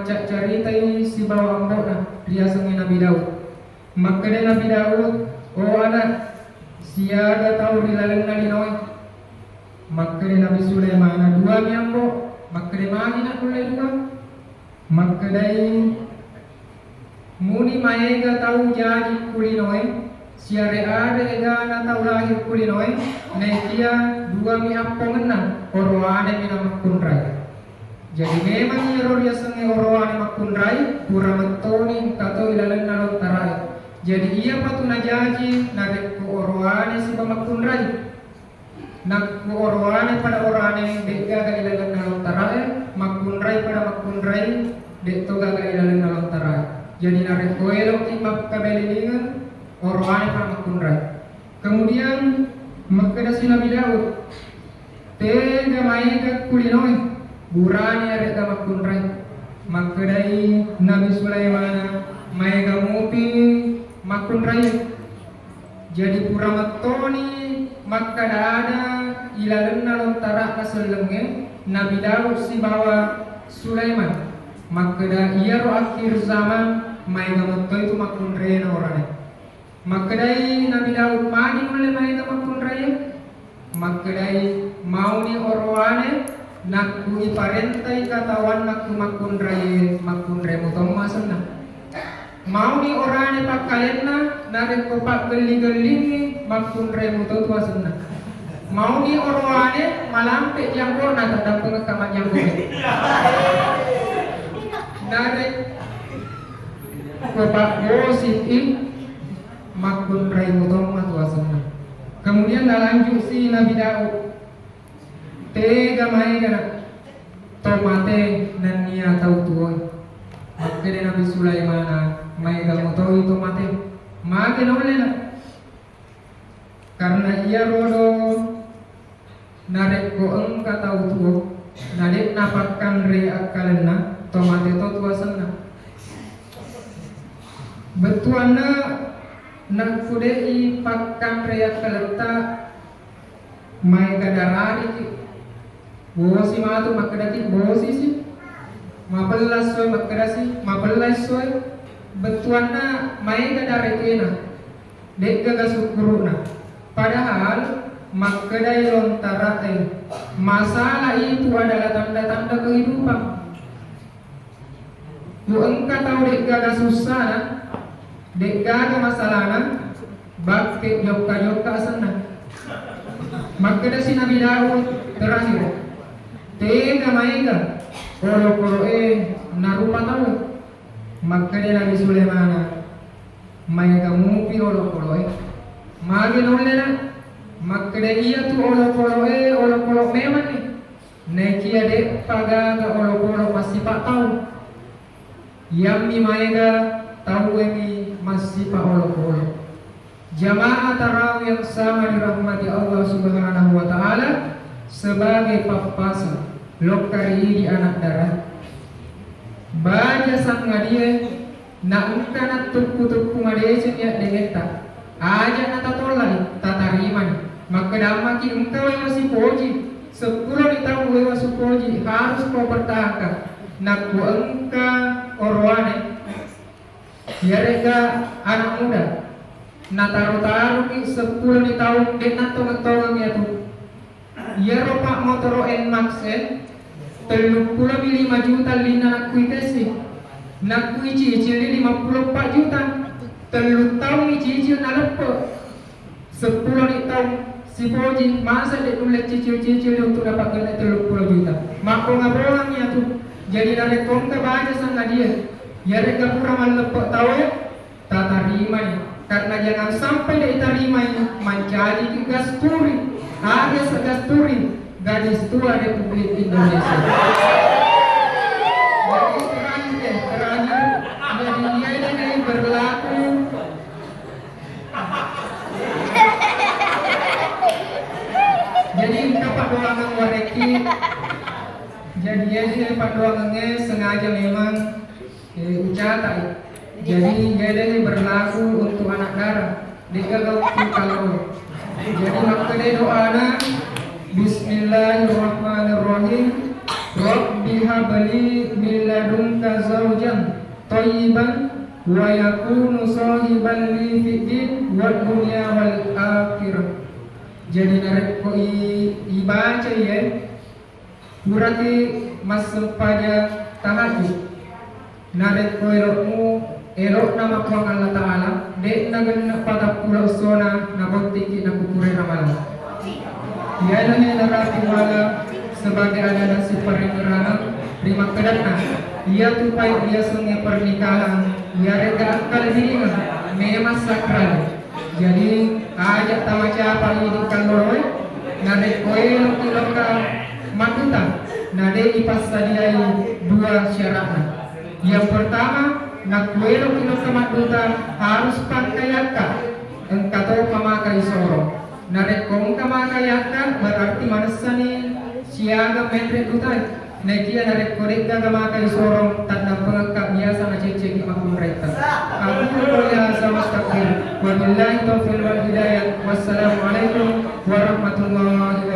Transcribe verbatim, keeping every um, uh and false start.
Ca-, caritai sibawa ambo'na riasengnge Nabi Daud. Makkeda Nabi Daud, "O ana', siaga tau ri lalenna linoe?" Makkeda Nabi Sulaimana, "Duami ambo." Makkeda, "Magi nakkulle dua?" Makkedai, "Muni maega tau jaji ku linoe, siare-are egana tau lahir ku linoe, naikia duami appongenna, oroanemi namakkunrai." Jadi memang iyaro riasengnge oroane makkunrai, pura mettoni engka to ilalenna lontarae. Jadi iyapatu najaji narekko oroane sipa makkunrai. Nakku oroane pada oroane de'gaga ilalenna lontarae, makkunrai pada makkunrai de'to gaga ilalenna lontarae. Jadi narekko eloki makkabelilingeng, oroane pada makkunrai. Kemudian makkedasi Nabi Daud, "Tega maega ku linoe, burane aregga makkunrai?" Makkedai Nabi Sulaimana, "Maega mupi makkunrai." Jadi pura mettoni makkada-ada ilalenna lontara'na sellengnge Nabi Daud sibawa Sulaiman. Makkeda, "Iyaro akhir zaman maega mettoitu makkunraina orane." Makkedai Nabi Daud, "Magi nulle maega makkunraie?" Makkedai, "Mauni oroane nakku iparentai katawanna ku makkunraie, makkunrai mutomma asenna. Mauni orane pakkalenna narekko paggelli-gellingi, makkunrai mutotu asenna. Mauni oroane malampe janggo'na, tadampengekka majjanggo'e. Narekko paggosipi, makkunrai mutomma tu asenna." Kemudian nalanjutsi Nabi Daud, "Tega maega na to mate nennia tau tuoe?" Makkeda Nabi Sulaimana, "Maega mutoi to mate. Mage naullena? Karena iyarodo narekko engka tau tuo, na de'na pakkanre akkalenna, to mate to tu asenna." Bettuanna nakku de'i pakkanre akkaletta, maega darariki. Bosi matu makkedaki, bosisi. Mapella essoe makkedasi, mapella essoe. Bettuanna maega darekena, de'gaga sukkuru'na. Padahal makkedai lontara'e, "Masalah itu adalah tanda-tanda kehidupan." Ku engka tau de'gaga sussana, de'gaga masalana, bakke jokka-jokka asenna. Makkedasi Nabi Daud terakhir, "Tega maega olokolo'e narupa tau?" Makkeda Nabi Sulaimana, "Maega mupi olokolo'e. Magi naullena?" Makkeda, "Iyatu olokolo'e olokolo memanni. Naikia de'pa gaga olokolo massipa tau. Iyammi maega tauemi massipa olokolo." Jamaah tarawih yang sama dirahmati Allah Subhanahu wa Ta'ala, sebagai pappasan lokka ri idi anak dara, baja sangadie na engka nattukku-tukku madeceng yaddengetta, aja natatollai, tatarimani. Makkeda maki engka wae wasipoji, seppuloni taung wae wasipoji harus kau pertahankan. Nakku engka oroane, iyaregga anak muda, nataro-taroki seppuloni taung, de' nattongeng-tongeng iyatu. Iyaro pak motoro Nmax e, telluppulo mi lima juta linna nakku ikessi. Nakku icicili lima puluh empat juta. Tellu taung icicil naleppe. Seppuloni taung sipoji, masa de' nulle cicil-cicil untuk dapat genne telluppulo juta. Mabbonga-bongang iyatu. Jadi narekko engka baja sangadie, iyaregga pura malleppe tau e, tatarimai, karena jangan sampai de' itarimai, mancaji ki gasturi, alias gasturi, gadis tua Republik Indonesia. Jadi terakhir, eh, terakhir, jadi iya ini berlaku. Jadi engka paddoangeng warekki. Jadi iya ini paddoangengnge sengaja memang Eh, ucatai. Jadi, jadi berlaku untuk anak dara. De'gaga untuk kalau. Jadi, makkeda doana, Bismillahirrahmanirrahim. Rabbi Habli min ladunka zaujan thayyiban wa yakunu sahiban li fid din wad dunya wal akhirah. Jadi narekko i-, ibaca iye, puraki massempajang tahajud. Narekko elo'mu, elo'na Puang Allah Ta'ala, de'na genna patappulo essona nabottingki nakukure ramalang. Iyana he narapi wala sebagai ada-ada siparengerangeng ri makkedanna, iyatu pai riasengnge pernikahan, iyarega akkalbiringeng, memang sakral. Jadi, aja' tamacapa idi kalloloe, narekko eloki lokka madduta, na de' ipassadiai dua syaratna. Yang pertama, nakko eloki lokka madduta harus pakkayakka, engka to pamaka isoro. Narekko engka maka yakka, berarti manessani siaga menre dutai. Nekia narekko de'gaga maka isorong, taddampengekka biasa nacecceki makkunraitta. Aku qouli hadza wa astagfir. Wabillahi taufiq wal hidayah. Wassalamualaikum warahmatullahi